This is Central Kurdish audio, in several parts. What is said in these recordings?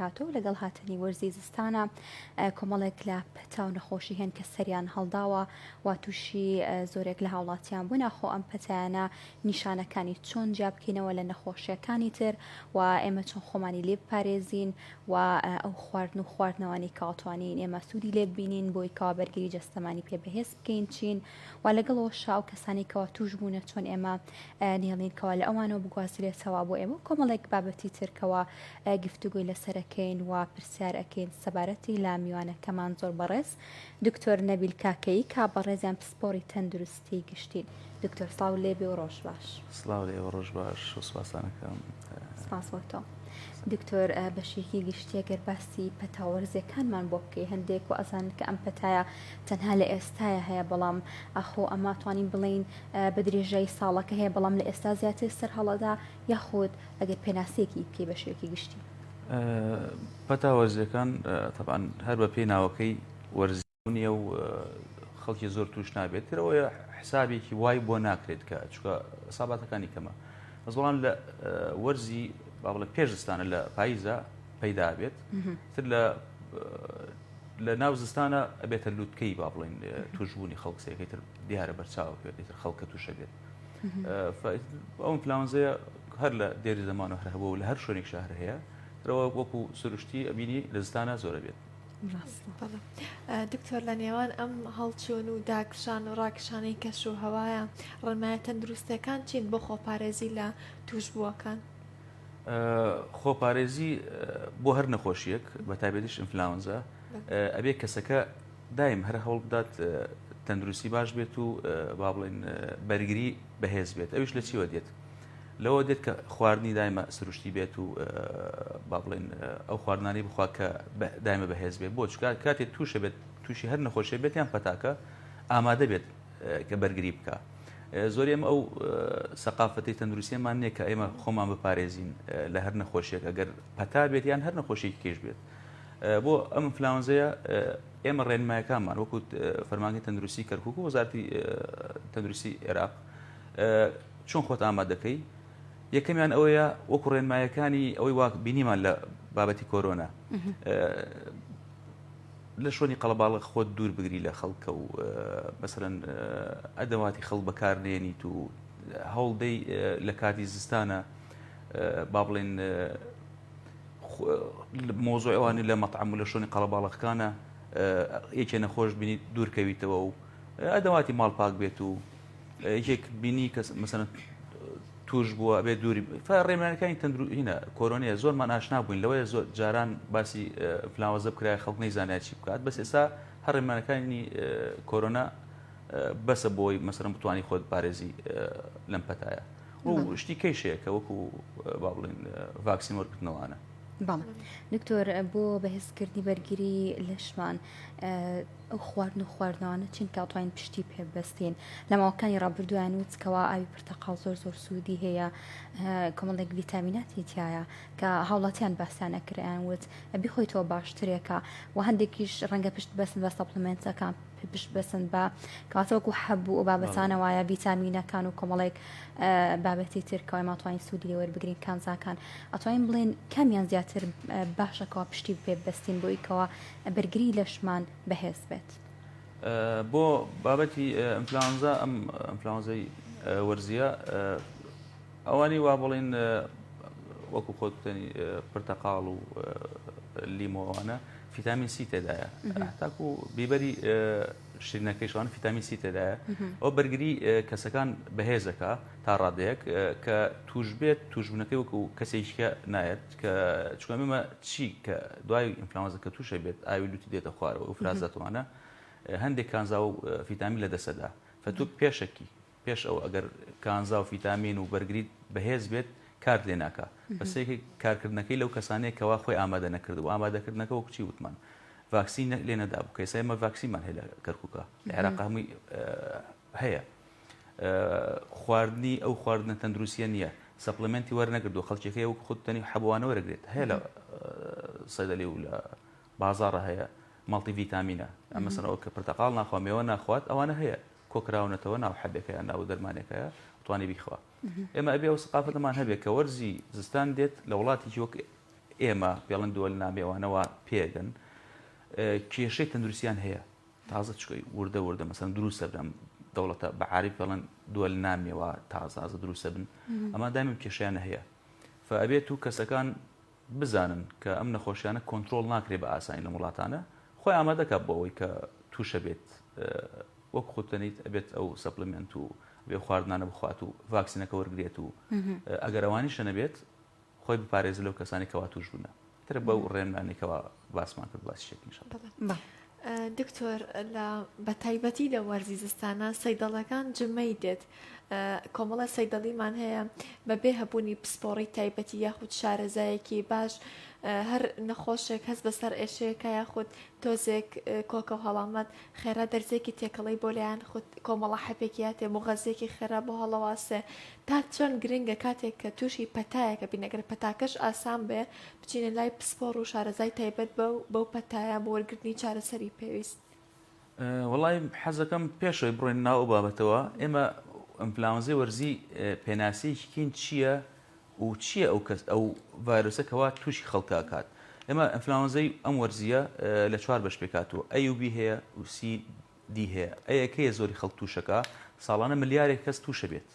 هاتوو لەگەڵ هاتنی وەرزی زستانە کۆمەڵێک لە پەتا و نەخۆشی هەن کە سەریان هەڵداوە و تووشی زۆرێک لە هاوڵاتیان بوون ئاخۆ ئەم پەتایانە نیشانەکانی چۆن جیا بکەینەوە لە نەخۆشیەکانی تر و ئێمە چۆن خۆمانی لێ بپارێزین و ئەو خواردن و خواردنەوانی کاوتوانین ئێمە سوودی لێ ببینین بۆی کەوا بەرگری جەستەمانی پێ بەهێز بکەین چین و لەگەڵەوەشا ئەو کەسانی کەوا توش بوونە چۆن ئێمە نێڵین کەوا لە ئەوانەوە بگوازرێتەوە بۆ ئێمە و کۆمەڵێک بابەتی تر کەوا گفتوگۆی لەسەرەکەین و پرسیار ئەکەین سەبارەتی لە میوانەکەمان زۆر بەڕێز دکتۆر نەبیل کاکەیی کا بەڕێزیان پسپۆڕی تەندروستی گشتین. دکتۆر سڵاو لێبێ و ڕۆژ باش. سڵاو لە ئێوە ڕۆژ باش و سپاستان ئەکەم. سپاس بۆ تۆ. دکتۆر بەشێکی گشتیە گەر باسی پەتا وەرزیەکانمان بۆ بکەی هەندێک و ئەزانن کە ئەم پەتایە تەنها لە ئێستایا هەیە بەڵام ئاخۆ ئەمە توانین بڵێین بە درێژایی ساڵەکە هەیە بەڵام لە ئێستا زیاتر سەر هەڵەدا یاخود ئەگەر پێناسەیەکی بکەی بە شێوەیەکی گشتی. پەتا وەرزیەکان تەبعەن هەر بە پێی ناوەکەی وەرزی نییە و خەڵکی زۆر توش نابێت ترەوەیە حسابێکی وای بۆ ناکرێت کە چکە ساباتەکانی کەمە بەس بەڵام لە وەرزی با بڵێ پێش زستانە لە پاییزە پەیدا بێت تر لە لە ناو زستانە ئەبێتە لوتکەی با بڵین توشبوونی خەڵک سەکەی تر دیارە بەرچاوە پێت تر خەڵکە تووشە بێت ئەو ئینفلوەنزەیە هەر لە دێری زەمان و هەر هەبوو لە هەر شوێنێک شەهر هەیە ترەوە وەکو سروشتی ئەبینی لە زستانە زۆرە بێت. دکتۆر لە نێوان ئەم هەڵچوون و داکشان و ڕاکشانەی کەش و هەوایە ڕێنمایە تەندروستەکان چین بۆ خۆپارێزی لە تووشبووەکان؟ خۆپارێزی بۆ هەر نەخۆشیەک بە تایبەتیش ئینفلاونزا ئەبێ کەسەکە دایم هەر هەوڵ بدات تەندروستی باش بێت و با بڵێن بەرگری بەهێز بێت ئەویش لە چیوە دێت لەوە دێت کە خواردنی دایمە سروشتی بێت و با بڵێن ئەو خواردنانی بخوا کە دایمە بەهێز بێت بۆ چکار کاتێک تووشە بێت تووشی هەر نەخۆشیە بێت یان پەتاکە ئامادە بێت کە بەرگری بکە زۆر ئێمە ئەو سەقافەتی تەندروستیمان نییە کە ئێمە خۆمان بپارێزین لە هەر نەخۆشیێک ئەگەر پەتا بێت یان هەر نەخۆشیێکی کێش بێت بۆ ئەم ئینفلوەنزەیە ئێمە ڕێنمایەکانمان وەکو فەرمانگەی تەندروستی کەرکک و وەزارتی تەندروستی عێراق چۆن خۆت ئامادەکەی یەکەمیان ئەوەیە وەکو ڕێنمایەکانی ئەوەی وا بینیمان لە بابەتی کۆرۆنا لە شوێنی قەڵەباڵغ خۆت دوور بگری لە خەڵکە و مەسەرەن ئەدەواتی خەڵک بەکارنێنیت و هەوڵدەی لە کاتی زستانە با بڵێن مۆزۆی ئەوانی لە مەطعم و لە شوێنی قەڵەباڵغەکانە یەکێ نەخۆش بینی دوورکەویتەوە و ئەدەواتی ماڵ پاک بێت و یەکێک بینی کەس مەسەن توش بووە ئەبێ دووری ڕێمانەکانی تەندرو هینە کۆرۆنیە زۆرمان ئاشنا بووین لەوەیە زۆر جاران باسی فلاوەزە بکرای خەڵک نەیزانای چی بکات بەس ئێستا هەر ڕێمانەکانی کۆرۆنا بەسە بۆی مەسەرم بتانی خۆت پارێزی لەم پەتایە و شتی کەیشەیە کە وەکو با بڵێن ڤاکسین وەرگرتنەوانە. بەڵێ دکتۆر بۆ بەهێزکردنی بەرگری لەشمان ئەو خواردن و خواردنەوانە چین کە ئەتوانین پشتی پێ ببەستین لە ماوەکانی ڕابردوویان وت کەوا ئاوی پرتەقاڵ زۆر زۆر سوودی هەیە کۆمەڵێک ڤیتامیناتی تایە کە هاوڵاتیان باسیان ئەکریان وت بیخۆیتەوە باشترێکە و هەندێکیش ڕەنگە پشت بەسن بە supplement ەکان پشت بەسن بە کەواتە وەکو حەب و بابەتانە وایە ڤیتامینەکان و کۆمەڵێک بابەتی تر کەوای ماتوانین سوودی لێ وەربگرین کانزاکان ئەتوانین بڵێن کامیان زیاتر باشەکەەوە پشتی پێ بەستین بۆی کەوا بەرگری لەشمان بەهێز بێت. بۆ بابەتی ئینفلوەنزا ئەم ئینفلوەنزای وەرزیە ئەوانی وا بڵین وەکو خۆت بتەنی پرتەقاڵ و لیمۆوانە فیتامین سی تێدایە تاکو بیبەری شیرینەکەیشوان فیتامین سی تێدایە ئەو بەرگری کەسەکان بەهێزەکە تا ڕادەیەک کە توش بێت توشبوونەکەی وەکو کەسێکیکە نایەت کە چونکە ئێمە چی کە دوای ئینفلوەنزا کە تووشە بێت ئاوی لوتی دێتە خوارەوە و فرازاتوانە هەندێک کانزا و فیتامین لە دەسەدا فەتو پێشەکی پێش ئەو ئەگەر کانزا و فیتامین و بەرگریت بەهێز بێت کارت لێ ناکا بەسێکی کارکردنەکەی لەو کەسانەیە کەوا خۆی ئامادە نەکردبوو ئامادەکردنەکە وەکو چی وتمان ڤاکسین لێ نەدابوو کە ئێستا ئێمە ڤاکسینمان هەیە لە کەرکووکە لە عێراق هەمووی هەیە خواردنی ئەو خواردنە تەندروستیە نییە supplement ی وەرنەگردو خەڵکیەکەی وەک خود تەنی حەبوانە وەرەگرێت هەیە لە سەدەلی و لە بازاڕە هەیە multivitamin ە ئەمە سەرەوە کە پرتەقاڵ ناخوا مێوە ناخوات ئەوانە هەیە کۆکراونەتەوە ناو حەبێکە ناو دەرمانێکەیە توانی بیخوا ئێمە ئەبێ ئەو سقافەتەمان هەبێت کە وەرزی زستان دێت لە وڵاتێکی وەک ئێمە پێڵن دووەل نامێوانەوە پێگەن کێشەی تەندروستیان هەیە تازە چکۆی وردە وردە مەسەن دروستە بن دەوڵەتە بە عارف بەڵێن دووەل نامێوە تازازە دروستە بن ئەمە دایمم کێشیان هەیە فئەبێت و کەسەکان بزانن کە ئەم نەخۆشیانە کۆنترۆڵ ناکرێت بە ئاسانی لەم وڵاتانە خۆی ئامادەکە بۆ ئەوەی کە تووشە بێت وەک خوتەنیت ئەبێت ئەو supplement و بێ خواردنانە بخوات و ڤاکسینەکە وەرگێت و ئەگەر ئەوانیشە نەبێت خۆی بپارێزێت لەو کەسانی کەوا توش بوونە تر بەو ڕێنمانی کەوا باسمان کرد باسی شێکین شەڵ. دکتۆر لە بەتایبەتی لە وەرزی زستانە سەیدەڵەکان جمەی دێت کۆمەڵە سەیدەڵیمان هەیە بەبێ هەبوونی پسپۆڕی تایبەتی یاخود شارەزایەکی باش هەر نەخۆشێک هەست بەسەر ئێشەیەکە یاخود تۆزێک کۆکە و هەڵامەت خێرا دەرزێکی تێکەڵەی بۆ لایەن خود کۆمەڵە حەپێکی یاتێ موغەزیەکی خێرا بۆ هەڵەواسێ تا چەند گرنگە کاتێک کە تووشی پەتایەکە بین ئەگەر پەتاکەش ئاسان بێ بچینە لای پسپۆڕ و شارەزای تایبەت بەو بەو پەتایە بۆ وەرگرتنی چارەسەری پێویست. وەڵای حەزەکەم پێشەوەی بڕۆین ناو ئەو بابەتەوە ئێمە ئەنفلەوەنزای وەرزی پێناسەیەکی کەین چییە و چییە ئەو کەس ئەو ڤایرۆسە کەوا تووشی خەڵکە ئەکات ئێمە ئەنفلەوەنزای ئەم وەرزیە لە چوار بەش پێکهاتووە A و B هەیە و C D هەیە A یەکەیە زۆری خەڵک تووشەکە ساڵانە ملیارێک کەس تووشە بێت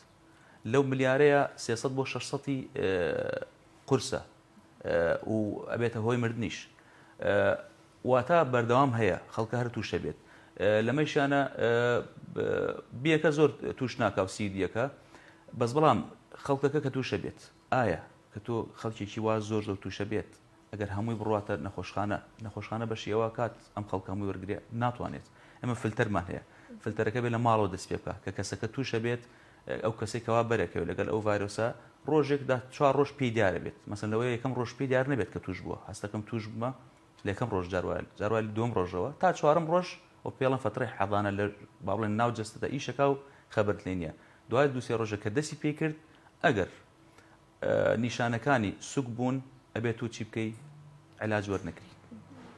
لەو ملیارەیە 300 بۆ 600 قورسە و ئەبێتە هۆی مردنیش واتە بەردەوام هەیە خەڵکە هەر تووشە بێت لەمەیشانە بیەکە زۆر توش ناکا و سیدیەکە بەس بەڵام خەڵکەکە کە تووشە بێت ئایا کە تۆ خەڵکێکی وا زۆر زۆر تووشە بێت ئەگەر هەمووی بڕاتە نەخۆشخانە نەخۆشخانە بەشی ئەوە کات ئەم خەڵکە هەمووی وەرگێ ناتوانێت ئەمە فلتەرمان هەیە فلتەرەکە بێ لە ماڵەوە دەست پێ بکە کە کەسەکە تووشە بێت ئەو کەسێک کەوا بەرەکەوێت لەگەل ئەو ڤایرۆسە ڕۆژێک دا چوار ڕۆژ پێی دیارە بێت مەسەن لەوەیە یەکەم ڕۆژ پێی دیار نەبێت کە توش بووە هەستەکەم توش بوومە لە یەکەم ڕۆژ جار وایە جار وایە لە دووەم ڕۆژەوە تا چوارەم ڕۆژ و پێڵەن فەترەی حەضانە لە با بڵێن ناو جەستەدا ئیشەکا و خەبەرت لێ نییە دوای دوو سێ ڕۆژە کە دەستی پێی کرد ئەگەر نیشانەکانی سوک بوون ئەبێت تۆ چی بکەی علاج وەرنەگری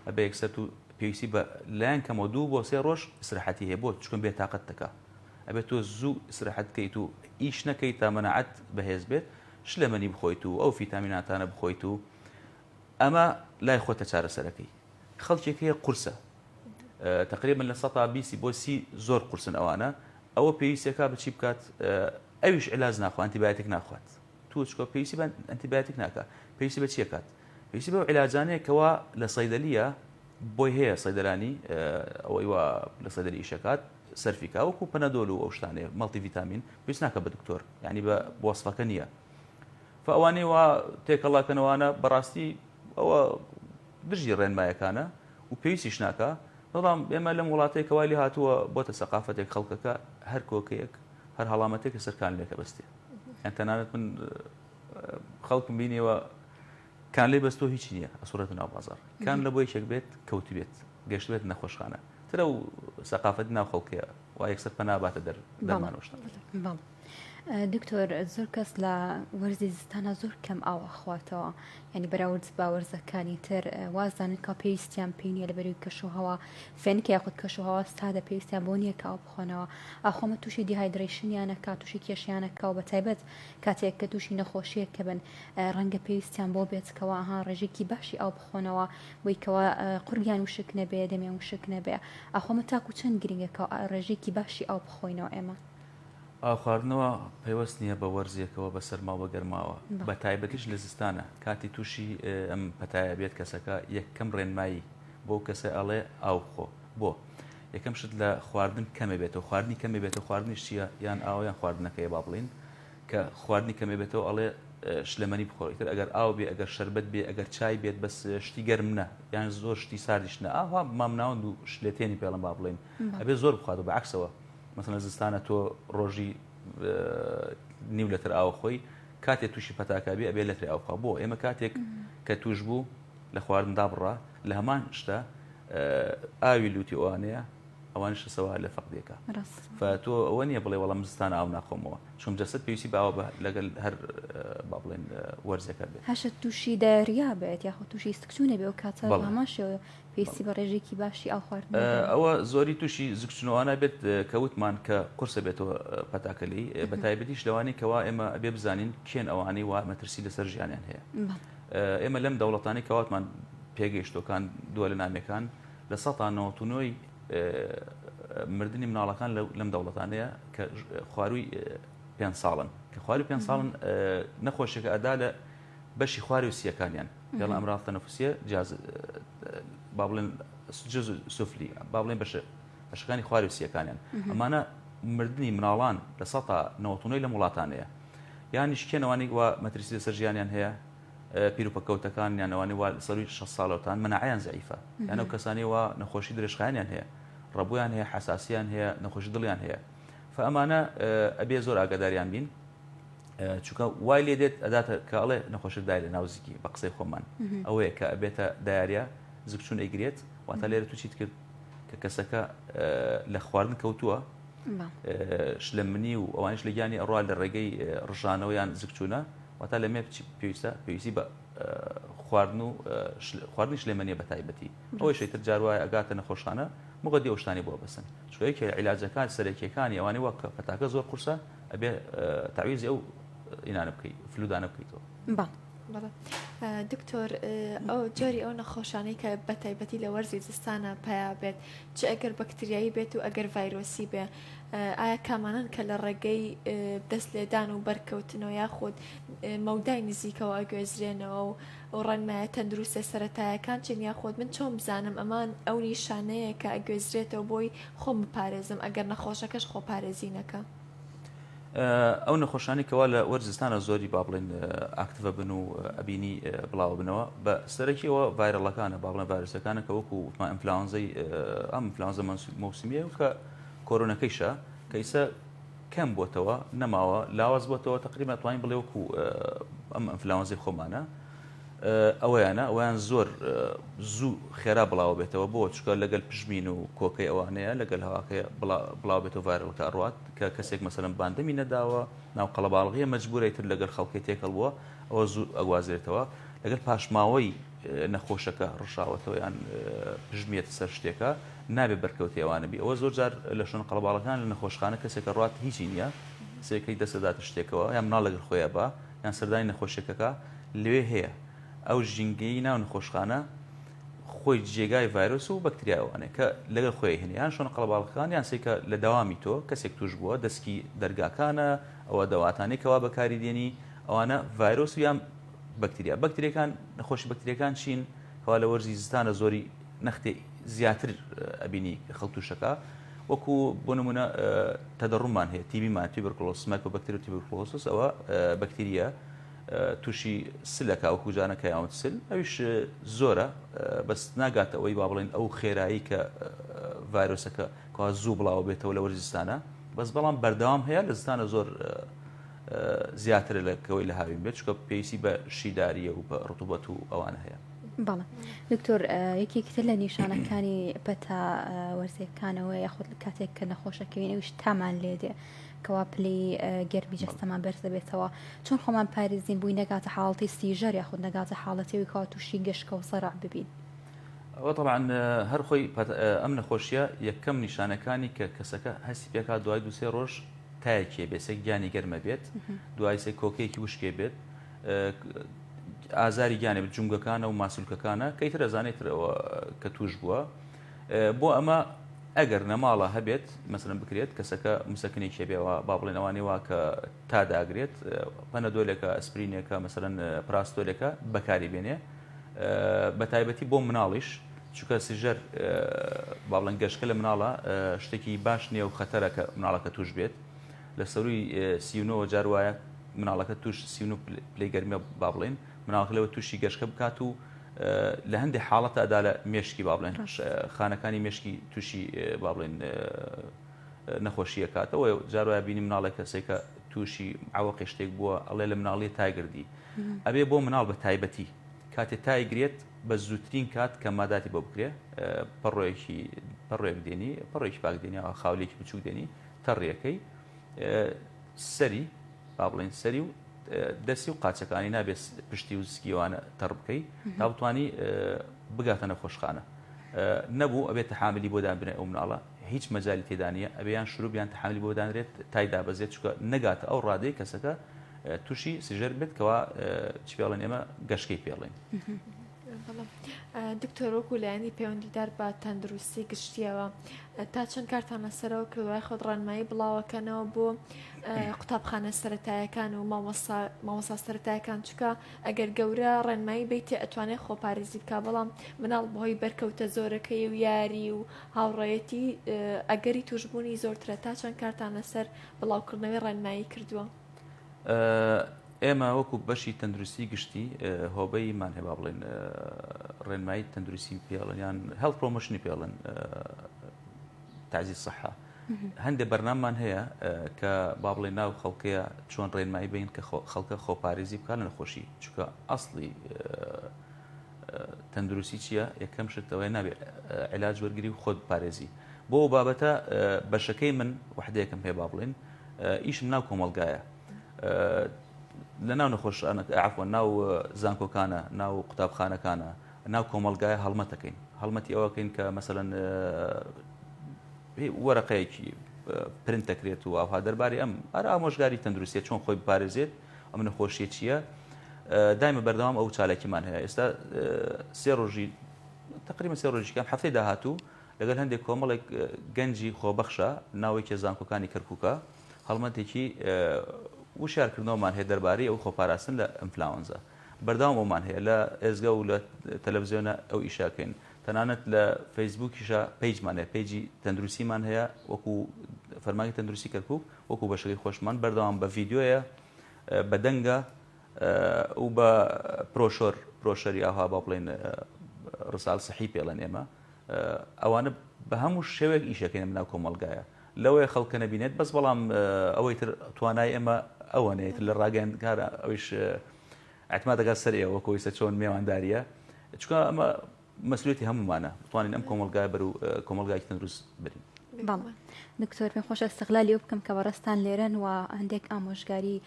ئەبێ یەکسەر تو پێویستی بە لایەن کەمەوە دوو بۆ سێ ڕۆژ ئیسراحەتی هەیە بۆ چکم بێ تاقەت دەکا ئەبێت تۆ زوو ئیسراحەت بکەیت و ئیش نەکەیت تا مەناعەت بەهێز بێت شلەمەنی بخۆیت و ئەو فیتامیناتانە بخۆیت و ئەمە لای خۆتە چارەسەرەکەی خەڵکێک هەیە قورسە تقریبا لە سەتا بیسی بۆ سی زۆر قورسن ئەوانە ئەوە پێویستەکە بچی بکات ئەویش علاج ناخوا ئەنتیبایۆتیک ناخوات توچکۆ پێویستی بە ئەنتیبایۆتیک ناکا پێویستی بە چیە کات پێویستی بەو علاجانەیە کەوا لە سەیدەلیە بۆی هەیە سەیدەلانی ئەوەی وا لە سەیدەلی ئیشەکات سەرفی کا وەکو پەنەدۆل و ئەو شتانەیە مەڵتی ڤیتامین پێویست ناکە بە دکتۆر یعنی بە وەسفەکە نییە فئەوانەی وا تێکەڵاکەنەوانە بەڕاستی ئەوە دژی ڕێنمایەکانە و پێویستیش ناکا بەڵام ئێمە لەم وڵاتەی کەوای لێ هاتووە بۆتە سەقافەتێک خەڵکەکە هەر کۆکەیەک هەر هەڵامەتێک لەسەر کانلێکە بەستێ یان تەنانەت من خەڵکم بینیەوە کانلێ بەستۆ هیچ نییە ئەسوڕێتە ناو بازار کان لە بۆ یەکێک بێت کەوت بێت گەشت بێت نەخۆشخانە ترە و سەقافەت ناو خەڵکەیە وا یەکسەر پەنا باتە دەر دەرمانۆشتە دکتۆر زۆر کەس لە وەرزی زستانە زۆر کەم ئاو ئەخواتەوە یعنی بەراورد بە وەرزەکانی تر وازانن کە پێویستیان پێی نییە لە بەروی کەشوهەوا فێنکە یاخود کەشوهەوا سادە پێویستیان بۆ نییە کە ئاو بخۆنەوە ئاخۆ ئەمە تووشی dehydration یان ئەکا تووشی کێشیان ئەکا و بەتایبەت کاتێک کە تووشی نەخۆشیەک کە بن ڕەنگە پێویستیان بۆ بێت کەوا ها ڕێژێکی باشی ئاو بخۆنەوە بۆی کەوا قورگیان وشک نەبێ دەمیان وشک نەبێ ئاخۆ ئەمە تاکو چەند گرنگە کە ڕێژێکی باشی ئاو بخۆینەوە ئێمە؟ ئاو خواردنەوە پەیوەست نییە بە وەرزێکەوە بە سەرما و بە گەرماوە بە تایبەتیش لە زستانە کاتی تووشی ئەم پەتایە بێت کەسەکە یەکەم ڕێنمایی بۆ کەسە ئەڵێ ئاو بخۆ بۆ؟ یەکەم شت لە خواردن کەمێ بێتەوە خواردنی کەمێ بێتەوە خواردنیش چییە یان ئاوە یان خواردنەکەیە با بڵێین کە خواردنی کەمێ بێتەوە ئەڵێ شلەمەنی بخۆ ئیتر ئەگەر ئاو بێ ئەگەر شەربەت بێ ئەگەر چای بێت بەس شتی گەرم نە یان زۆر شتی ساردیش نە ئاوا مامناوەند و شلێتێنی پێڵم با بڵێین ئەبێ زۆر بخوات و بەعکسەوە مەسەلەن زستانە تۆ ڕۆژی نیو لەتر ئاو خۆی کاتێ تووشی پەتاکە بێ ئەبێ لەترێ ئاو بخوا بۆ ئێمە کاتێک کە توش بوو لە خواردن دابڕا لە هەمان شتە ئاوی لوتی ئەوانەیە ئەوانش سەوا لە فەقدێکە تۆ ئەوە نییە بڵێ وەڵام زستان ئاو ناخۆمەوە چون جەسەد پێویستی باوە بە لەگەل هەر با بڵێن وەرزەکە بێت هەشت تووشی diarrhea بێت یاخود تووشی سکچوونە بێ و کاتە هەمان شێوە پێویستی بە ڕێژەیەکی باشی ئاو خواردن هەیە. ئەوە زۆری تووشی زگچونەوانە بێت کە وتمان کە قورسە بێتەوە پەتاکە لێی بە تایبەتیش لەوانەی کەوا ئێمە ئەبێ بزانین کێن ئەوانەی وا مەترسی لەسەر ژیانیان هەیە. ئێمە لەم دەوڵەتانەی کەواتمان پێگەیشتوەکان دووە لە نامەکان 99% ی مردنی مناڵەکان لەم دەوڵەتانەیە کە خواروی پێ ساڵن کە خواروی پێ ساڵن نەخۆشیەکە ئەدا لە بەشی خواری و سیەکانیان پێڵە ئەمراض تەنەفسیە جیاز با بڵێن جز سفلی با بڵێن بەشە بەشەکانی خواری و سیەکانیان ئەمانە مردنی مناڵان 99% لەم وڵاتانەیە یانیش کێنەوانی وا مەترسی لەسەر ژیانیان هەیە پیروپەکەوتەکان یان ئەوانەی وا سەروی 60 ساڵەوەتان مەناعەیان زەعیفە یان ئەو کەسانەی وا نەخۆشی درێژخایەنیان هەیە ڕەبوویان هەیە حەساسیان هەیە نەخۆشی دڵیان هەیە فئەمانە ئەبێ زۆر ئاگاداریان بین چونکە وای لێ دێت ئەداتە کە ئەڵێ نەخۆشی دای لە ناو زگی بە قسەی خۆمان ئەوەیە کە ئەبێتە diarrhea زگچون ئەیگرێت واتە لێرە تو چیت کرد کە کەسەکە لە خواردن کەوتووە شلەمنی و ئەوانش لە گیانی ئەڕوا لە ڕێگەی ڕژانەوە یان زگچوونە واتە لە مێ پێویستە پێویستی بە خواردن و خواردنی شلێمەنیە بە تایبەتی ئەوەی شەیتر جار وایە ئەگاتە نەخۆشخانە مغەدی ئەو شتانی بۆ بەسن چونکە یەکێ لە عیلاجەکان سەرەکیەکانی ئەوانەی وەک پەتاکە زۆر قورسە ئەبێ تەعویزی ئەو ئینانە بکەی fluid انە بکەیتەوە. بەڵێ دکتۆر ئەو جۆری ئەو نەخۆشانەی کە بە تایبەتی لە وەرزی زستانە پیا بێت چ ئەگەر بەکتریایی بێت و ئەگەر ڤایرۆسی بێ ئایا کامانەن کە لە ڕێگەی دەست لێدان و بەرکەوتنەوە یاخود مەودای نزیکەوە ئەگوێزرێنەوە و و ڕێنمایە تەندروستە سەرەتایەکان چین یاخود من چۆن بزانم ئەمان ئەو نیشانەیە کە ئەگوێزرێتەوە بۆی خۆم بپارێزم ئەگەر نەخۆشەکەش خۆپارێزی نەکا؟ ئەو نەخۆشانەی کەوا لە وەرزی زستانە زۆری با بڵێن active ە بن و ئەبینی بڵاوە بنەوە بە سەرەکیەوە viral ەکانە با بڵێن ڤایرۆسەکانە کە وەکو وتمان ئینفلوانزای ئەم ئینفلوانزا مەوسمیە و کە کۆرۆنەکەیشە کە ئیسە کەم بۆتەوە نەماوە لاواز بۆتەوە تقریبا توانین بڵێ وەکو ئەم ئینفلوانزای خۆمانە ئەوەیانە ئەویان زۆر زوو خێرا بڵاوە بێتەوە بۆ چکە لەگەل پژمین و کۆکەی ئەوانەیە لەگەل هەواکەی بڵاو بێتەوە viral ەکە ئەڕوات کە کەسێک مەسەلەن باندەمی نەداوە ناو قەڵەباڵغیە مەجبورە تر لەگەل خەڵکی تێکەڵ بووە ئەوە زوو ئەگوازرێتەوە لەگەل پاشماوەی نەخۆشەکە ڕشاوەتەوە یان پژمیەتە سەر شتێکە نابێ بەرکەوتەی ئەوانە بی ئەوە زۆر جار لە شوێن قەڵەباڵەکان لە نەخۆشخانە کەسێکە ڕات هیچی نییە سێکەی دەسەداتە شتێکەوە یان مناڵ لەگەل خۆیە بە یان سەردانی نەخۆشێکەکە لەوێ هەیە ئەو ژینگەی ناو نەخۆشخانە خۆی جێگای ڤایرۆس و بەکتریا ئەوانەیە کە لەگەڵ خۆی هێنێ یان شوێنە قەڵەباڵغەکان یان سێکە لە دەوامی تۆ کەسێک توش بووە دەسکی دەرگاکانە ئەوە دەواتانەی کەوا بەکاری دێنی ئەوانە ڤایرۆس و یان بەکتریا بەکتریەکان نەخۆشی بەکتریەکان چین کەوا لە وەرزی زستانە زۆری نەختێ زیاتر ئەبینی خەڵک توشەکە وەکو بۆ نمونە تەدەڕمان هەیە تیبیمان tuberculosis mycobacteria tuberculosis ئەوە بەکتریە تووشی سلەکە وەکو جانەکە یاوت سل ئەویش زۆرە بەس ناگاتە ئەوەی با بڵێن ئەو خێرایی کە ڤایرۆسەکە کەوا زوو بڵاوە بێتەوە لە وەرزی زستانە بەس بەڵام بەردەوام هەیە لە زستانە زۆر زیاترە لە کەوەی لە هاوین بێت چکە پێویستی بە شیداریە و بە ڕتوبەت و ئەوانە هەیە. بەڵێ دکتۆر یەکێکی تر لە نیشانەکانی پەتا وەرزیەکانەوە یاخود کاتێک کە نەخۆشەکەوین ئەویش تامان لێدێ کەوا پلەی گەرمی جەستەمان بەرز دەبێتەوە چۆن خۆمان پارێزین بووی نەگاتە حاڵەتی seizure یاخود نەگاتە حاڵەتی ئەوی کەوا تووشی گەشکە و سەرع ببین؟ ئەوە تەبعەن هەر خۆی ئەم نەخۆشیە یەکەم نیشانەکانی کە کەسەکە هەستی پێکات دوای دوسێ ڕۆژ تایەکێ بێت سێ گیانی گەرمە بێت دوای سێ کۆکەیەکی وشکێ بێت ئازاری گیانێ بێت جومگەکانە و ماسولکەکانە کەیتر ئەزانێت ترەوە کە توش بووە بۆ ئەمە ئەگەر نەماڵە هەبێت مەسەلەن بکرێت کەسەکە مسەکنێکی هەبێ وا با بڵێن ئەوانەی وا کە تا داگرێت پەنەدۆلێکە ئەسپرینێکە مەسەلەن پراستۆلێکە بەکاری بێنێ بە تایبەتی بۆ مناڵیش چونکە seizure با بڵێن گەشکە لە مناڵە شتێکی باش نییە و خەتەرە کە مناڵەکە توش بێت لە سەروی سیونەوە جار وایە مناڵەکە توش سیون پلەی گەرمیە با بڵێن مناڵەکە لەوە تووشی گەشکە بکات و لە هەندێک حاڵەتە ئەدا لە مێشکی با بڵێن خانەکانی مێشکی تووشی با بڵێن نەخۆشیە کاتەوە جار وایە بینی مناڵێک کەسێکە تووشی عوەقی شتێک بووە ئەڵێ لە مناڵیە تاگردی ئەبێ بۆ مناڵ بە تایبەتی کاتێ تایگرێت بە زووترین کات کە ماداتی بۆ بکرێ پەڕۆیەکی پەڕۆیەک دێنی پەڕۆیەکی پاک دێنی خاولێکی بچوک دێنی تەڕیەکەی سەری با بڵێین سەری و دەستی و قاچەکانی نابێت پشتی و سکیوانە تەڕ بکەی تا بتانی بگاتە نەخۆشخانە نەبوو ئەبێت تەحاملی بۆ دابنێ ئەو مناڵە هیچ مەجای تێدانە ئەبێیان شروبیان تەحاملی بۆ دانرێت تای دابەزێت چکە نەگاتە ئەو ڕادەی کەسەکە. تووشی seizure بێت کەوا چی پێڵێن ئێمە گەشکەی پێڵێن. دکتۆر وەکو لایەنی پەیوەندیدار بە تەندروستی گشتیەوە تا چەند کارتان لەسەرەوە کردوای خۆت ڕێنمایی بڵاوەکەنەوە بۆ قوتابخانە سەتایەکان و مامۆسا سەتایەکان چکە ئەگەر گەورە ڕێنمایی بیتێ ئەتوانێت خۆپارێزی بکە بەڵام مناڵ بەهۆی بەرکەوتە زۆرەکەی و یاری و هاوڕێیەتی ئەگەری توشببوونی زۆرترە تا چەند کارتان لەسەر بڵاوکردنەوەی ڕێنمایی کردووە؟ ئێمە وەکو بەشی تەندروستی گشتی هۆبەیمان هەیە با بڵێن ڕێنمایی تەندروستی پێڵن یان health promotion ی پێڵن تعزیز صحە هەندێک بەرناممان هەیە کە با بڵێ ناو خەڵکەیە چۆن ڕێنمایی بین کە خەڵکە خۆپارێزی بکات لە نەخۆشی چونکە ئەسڵی تەندروستی چییە یەکەم شت ئەوەیە نابێ علاج وەرگری و خۆت پارێزی بۆ بابەتە بەشەکەی من وحدەیەکم هەیە با بڵێن ئیشم ناو کۆمەڵگایە لە ناو نەخۆشانە عفوا ناو زانکۆکانە ناو قوتابخانەکانە ناو کۆمەڵگایە هەڵمەتەکەین هەڵمەتی ئەوەکەین کە مەسەلەن وەرەقەیەکی پرنت دەکرێت و ئاها دەرباری ئەم ئەر ئامۆژگاری تەندروستیە چۆن خۆی بپارێزێت ئەم نەخۆشیە چییە دایمە بەردەوام ئەو چالاکیمان هەیە ئێستا سێ ڕۆژی تقریبا سێ ڕۆژی کەم هەفتەی داهاتوو لەگەڵ هەندێک کۆمەڵێک گەنجی خۆبەخشە ناوێکی زانکۆکانی کەرکووکە هەڵمەتێکی وشیارکردنەوەمان هەیە دەربارەی ئەو خۆپاراستن لە ئەنفلاوەنزا. بەردەوام ئەومان هەیە لە ئێزگە و لە تەلەڤزیۆنە ئەو ئیشەکەین تەنانەت لە فەیسبووکیشە page مان هەیە page ی تەندروستیمان هەیە وەکو فەرمانگەی تەندروستی کەرکووک وەکو بەشەکەی خۆشمان بەردەوام بە ڤیدیۆیە بە دەنگە و بە پرۆشۆر پرۆشەری ئاها با بڵێن ڕسال سەحی پێڵێن ئێمە ئەوانە بە هەموو شێوەیەک ئیشەکەین لەناو کۆمەڵگایە لەوەیە خەڵکە نەبینێت بەس بەڵام ئەوەی تر توانای ئێمە ئەوەنەیە تر لە ڕاگەیاندکار ئەویش اعتماد دەکات سەر ئێوە وەکو ئیستا چۆن مێوانداریە چونکە ئەمە مەسئولیەتی هەموومانە بتوانین ئەم کۆمەڵگای بەرو کۆمەڵگایەکی تەندروست برین. بەڵێ دکتۆر پێم خۆشە استغلالی ئەو بکەم کە بەڕێزتان لێرەن و هەندێک ئامۆژگاری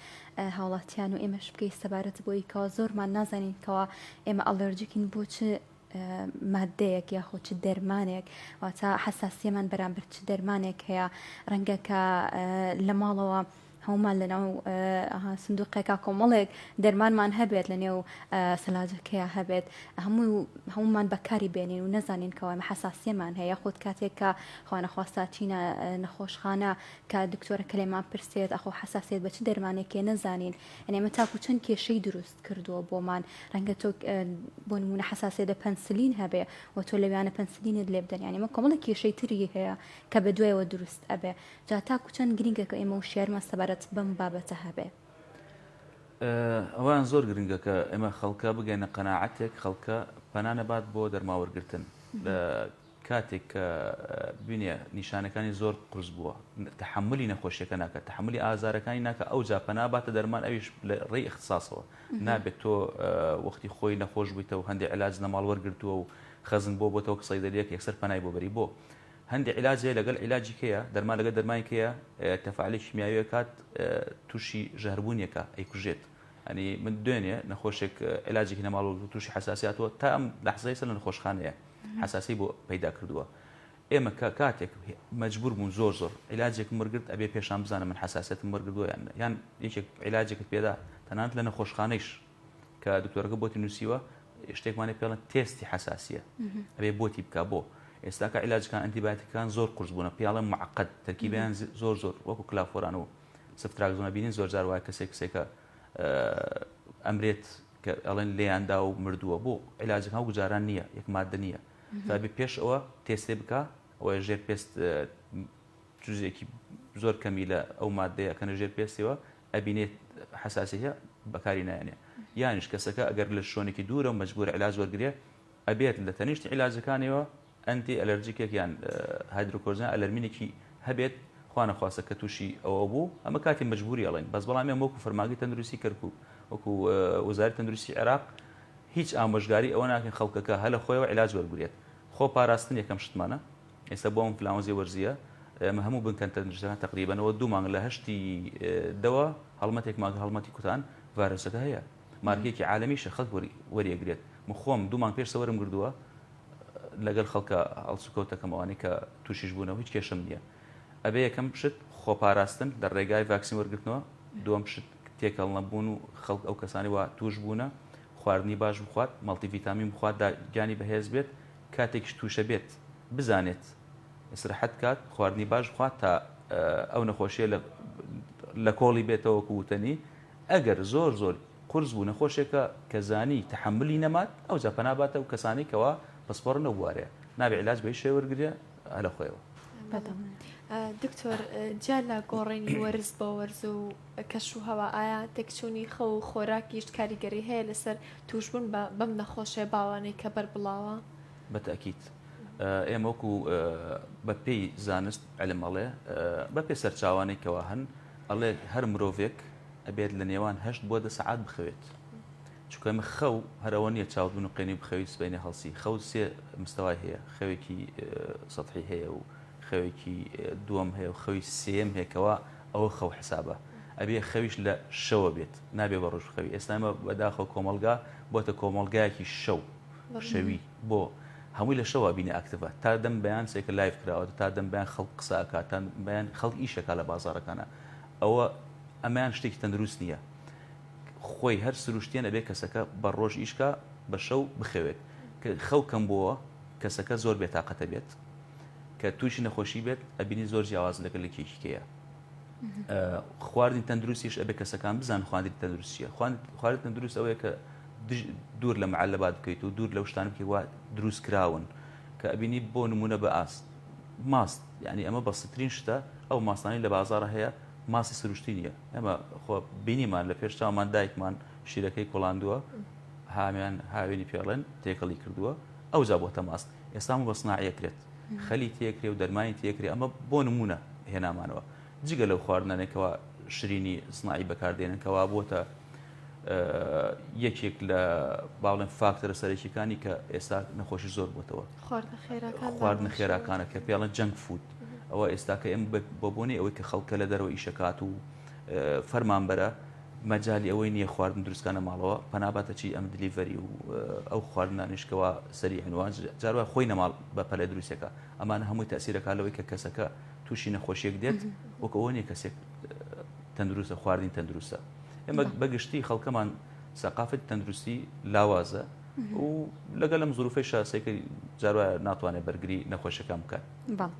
هاوڵاتیان و ئێمەش بکەی سەبارەت بۆی کەوا زۆرمان نازانین کەوا ئێمە allergic ین بۆ چ ماددەیەک یاخۆ چ دەرمانێک واتە حەساسیەمان بەرامبەر چ دەرمانێک هەیە ڕەنگە کە لە ماڵەوە هەمومان لەناو سندوقێکا کۆمەڵێک دەرمانمان هەبێت لە نێو سەلاجەکەیا هەبێت هەموو هەمومان بەکاری بێنین و نەزانین کەوا ئێمە حەساسیەمان هەیە یاخود کاتێک کە خوانەخواستە چینە نەخۆشخانە کە دکتۆرە کە لێمان پرسێت ئەخۆ حەساسیەت بە چ دەرمانێکێ نەزانین یعنی ئەمە تاکو چەند کێشەی دروست کردووە بۆمان ڕەنگە تۆ بۆ نمونە حەساسیەت لە پەنسلین هەبێ و تۆ لەویانە پەنسلینت لێ بدەن یعنی ئەمە کۆمەڵێک کێشەی تری هەیە کە بە دوایەوە دروست ئەبێ جا تاکو چەند گرنگە کە ئێمە وشیارمان سەبارەت بەم بابەتە هەبێ؟ ئەوەیان زۆر گرنگە کە ئێمە خەڵکە بگەینە قەناعەتێک خەڵکە پەنا نەبات بۆ دەرماوەرگرتن لە کاتێک کە بینێ نیشانەکانی زۆر قورس بووە تەحەمولی نەخۆشیەکە ناکات تەحەمولی ئازارەکانی ناکە ئەوجا پەنا باتە دەرمان ئەویش لە ڕێی ئیختساسەوە نابێت تۆ وەختی خۆی نەخۆش بوویتەوە هەندێک علاج لە ماڵ وەرگرتووە و خەزن بۆ بۆتەوە سەیدەلیەک یەکسەر پەنای بۆ بەری بۆ هەندێ عیلاج هەیە لەگەل عیلاجی کەیە دەرمان لەگەل دەرمانی کەیە تەفاعلی کیمیاوی ئەکات توشی ژەهربوونی ئەکا ئەیکوژێت ئەنی من دوێنێ نەخۆشێک عیلاجێکی لە ماڵ توشی حساسی هاتووە تا ئەم لەحزەی سەر لە نەخۆشخانەیە حساسی بۆ پەیدا کردووە ئێمە کە کاتێک مەجبور بوون زۆر زۆر عیلاجێکم وەرگرت ئەبێ پێشان بزانم من حساسیەتم وەرگردووە یان یان یەکێک عیلاجێکت پێدا تەنانەت لە نەخۆشخانەیش کە دکتۆرەکە بۆتی نووسیوە شتێکمان پێڵن تێستی حساسیە ئەبێ بۆتی بکە بۆ ئێستاکە عیلاجەکان ئەنتیبایۆتیکەکان زۆر قورس بوونە پیاڵێن معقد تەرکیبیان زۆر زۆر وەکو کلافۆران و ceftriaxone بینین زۆر جار وایە کەسێک کەسێکە ئەمرێت کە ئەڵێن لێیاندا و مردووە بۆ عیلاجەکان وەکو جاران نییە یەک مادە نییە فابێ پێش ئەوە تێستێ بکە ئەوە ژێر پێست جزێکی زۆر کەمی لە ئەو مادەیە کەنە ژێر پێستیەوە ئەبینێت حساسی هەیە بەکاری نایەنێ یانیش کەسەکە ئەگەر لە شوێنێکی دوورە و مەجبور علاج وەرگێ ئەبێت لە تەنیشت عیلاجەکانیەوە anti allergic ێک یان هایدرۆکۆرزان ئەلەرمینێکی هەبێت خوانەخواستە کە تووشی ئەوە بوو ئەمە کاتی مەجبوری ئەڵێن بەس بەڵام ئێمە وەکو فەرمانگەی تەندروستی کەرکوک وەکو وەزارەتی تەندروستی عێراق هیچ ئامۆژگاری ئەوە ناکەین خەڵکەکە هەلە خۆیەوە عیلاج وەرگرێت خۆ پاراستن یەکەم شتمانە ئێستا بۆ ئەم فلاوەنزی وەرزیە ئێمە هەموو بنکە تەندروستەکان تقریبەنەوە دوو مانگ لە هەشتی دەوە هەڵمەتێکمان هەڵمەتی کوتان ڤایرۆسەکە هەیە مارکێکی عالەمیشە خەڵک وەریەگرێت من خۆم دوو مانگ پێش سەوەرم گردووە لەگەل خەڵکە هەڵسوکەوتەکەم ئەوانەی کە تووشیش بوونەوە هیچ کێشەم نییە ئەبێ یەکەم شت خۆپاراستن لە ڕێگای ڤاکسین وەرگرتنەوە دووەم شت. تێکەڵ نەبوون و خەڵک ئەو کەسانی وا توش بوونە خواردنی باش بخوات مەڵتی ڤیتامین بخوات دا گیانی بەهێز بێت کاتێکیش توشە بێت بزانێت ئیسرحەت کات خواردنی باش بخوات تا ئەو نەخۆشیە لە لە کۆڵی بێتەوە وەکو وتەنی ئەگەر زۆر زۆر قورس بوو نەخۆشێکە کە زانی تەحەمولی نەمات ئەوجا پەنا باتە ئەو کەسانەی کەوا پسپۆڕن لەو بوارەیە نابێ عیلاج بە هیچ شێوەیە وەرگرێ هەر لە خۆیەوە. دکتۆر جیا لە گۆڕینی وەرز بۆ وەرز و کەش و هەوا ئایا تێکچوونی خەو و خۆراکیش کاریگەری هەیە لەسەر تووشبوون بە بەم نەخۆشیە باوانەی کە بەربڵاوە؟ بە تەئکید ئێمە وەکو بە پێی زانست علم ئەڵێ بە پێ سەرچاوانەی کەوا هەن ئەڵێ هەر مرۆڤێک ئەبێت لە نێوان هەشت بۆ دە سەعات بخەوێت چونکە ئەمە خەو هەر ئەوە نییە چاوت بنوقێنی و بخەویت سبەینێ هەڵسی خەو سێ مستەوای هەیە خەوێکی سەتحی هەیە و خەوێکی دووەم هەیە و خەوی سێیەم هەیە کەوا ئەوە خەو حسابە ئەبێ خەویش لە شەوە بێت نابێ بە ڕۆژ بخەوی ئێستا ئێمە بەداخەوە کۆمەڵگا بۆتە کۆمەڵگایەکی شەو شەوی بۆ هەمووی لە شەوە بینی active ە تا دەم بەیان سێکە live کراوە تا دەم بەیان خەڵک قسە ئەکات تا بەیان خەڵک ئیشەکا لە بازاڕەکانە ئەوە ئەمەیان شتێکی تەندروست نییە خۆی هەر سروشتیەن ئەبێ کەسەکە بە ڕۆژ ئیشکا بە شەو بخەوێت کە خەو کەم بۆوە کەسەکە زۆر بێتاقەتە بێت کە تووشی نەخۆشی بێت ئەبینی زۆر جیاواز لەگەل لەکێکی کەیە خواردنی تەندروستیش ئەبێ کەسەکان بزان خواردنی تەندروست چییە خواردن تەندروست ئەوەیە کە دوور لە معلبات بکەیت و دوور لەو شتانە بکەیت وا دروست کراون کە ئەبینی بۆ نمونە بە ئاست ماست یعنی ئەمە بەسیترین شتە ئەو ماستانی لە بازاڕە هەیە ماستی سروشتی نییە ئێمە خۆ بینیمان لە پێش چاومان دایکمان شیرەکەی کوڵاندووە هامیان هاوێنی پێڵێن تێکەڵی کردووە ئەوجا بۆتە ماست ئێستا هەموو بە سناعی ئەکرێت خەلی تێکرێ و دەرمانی تێکرێ ئەمە بۆ نمونە هێنامانەوە جگە لەو خواردنانەی کەوا شرینی سناعی بەکاردێنن کەوا بۆتە یەکێک لە باڵێن فاکتەرە سەرەکیەکانی کە ئێستا نەخۆشی زۆر بۆتەوە خواردنە خێراکانە کە پێڵە junk food ئەوە ئێستا کە ئێمە بە بۆنەی ئەوەی کە خەڵکە لە دەرەوە ئیشەکات و فەرمانبەرە مەجالی ئەوەی نییە خواردن دروستکانە ماڵەوە پەناباتە چی ئەم delivery و ئەو خواردنانیشکەوە سەری هەنوان جاروا خۆی نەماڵ بە پەلە دروستەکە ئەمانە هەمووی تەسیرەکە لەوەی کە کەسەکە تووشی نەخۆشیێک دێت وەک ئەوە نیە کەسێک تەندروستە خواردنی تەندروستە ئێمە بەگشتی خەڵکەمان سەقافەتی تەندروستی لاوازە و لەگەل ئەم زروفەی شاسێکە جاروا ناتوانێت بەرگری نەخۆشیەکان بکات. بەڵێ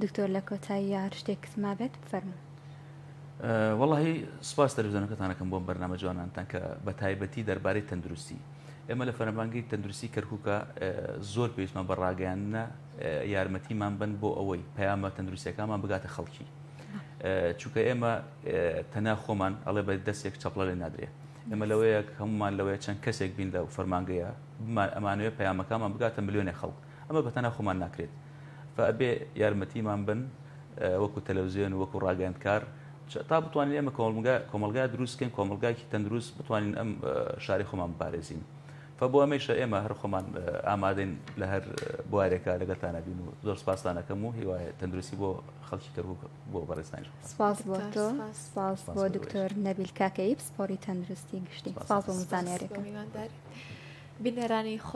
دکتۆر لە کۆتایی هەر شتێکت مابێت بفەرموو. وەڵاهی سپاس تەلەفزیۆنەکەتان ئەکەم بۆم بەرنامە جوانانتان کە بە تایبەتی دەربارەی تەندروستی ئێمە لە فەرمانگەی تەندروستی کەرکووکە زۆر پێویستمان بە ڕاگەیاندنە یارمەتیمان بن بۆ ئەوەی پەیامە تەندروستیەکانمان بگاتە خەڵکی چونکە ئێمە تەنها خۆمان ئەڵێ بە دەستێک چەپڵە لێ نادرێ ئێمە لەوەیە هەمومان لەوەیە چەند کەسێک بین لە فەرمانگەیە ئەمانەوێ پەیامەکانمان بگاتە ملیۆنێک خەڵک ئەمە بە تەنها خۆمان ناکرێت فئەبێ یارمەتیمان بن وەکو تەلەڤزیۆن و وەکو ڕاگەیاندکار تا بتوانین ئێمە کۆمەڵگا دروست بکەین کۆمەڵگایکی تەندروست بتوانین ئەم شاری خۆمان بپارێزین فە بۆ ئەمەیشە ئێمە هەر خۆمان ئامادەین لە هەر بوارێکا لەگەڵتانە بین و زۆر سپاستان ئەکەم و هیوای تەندروستی بۆ خەڵکی کەرکوک بۆ بەڕێزتانیش خواست. سپاس بۆ تۆ، سپاس بۆ دکتۆر نەبیل کاکەیی پسپۆڕی تەندروستی گشتی. سپاس بۆ زانیاریەکان. بینەرانی خۆش.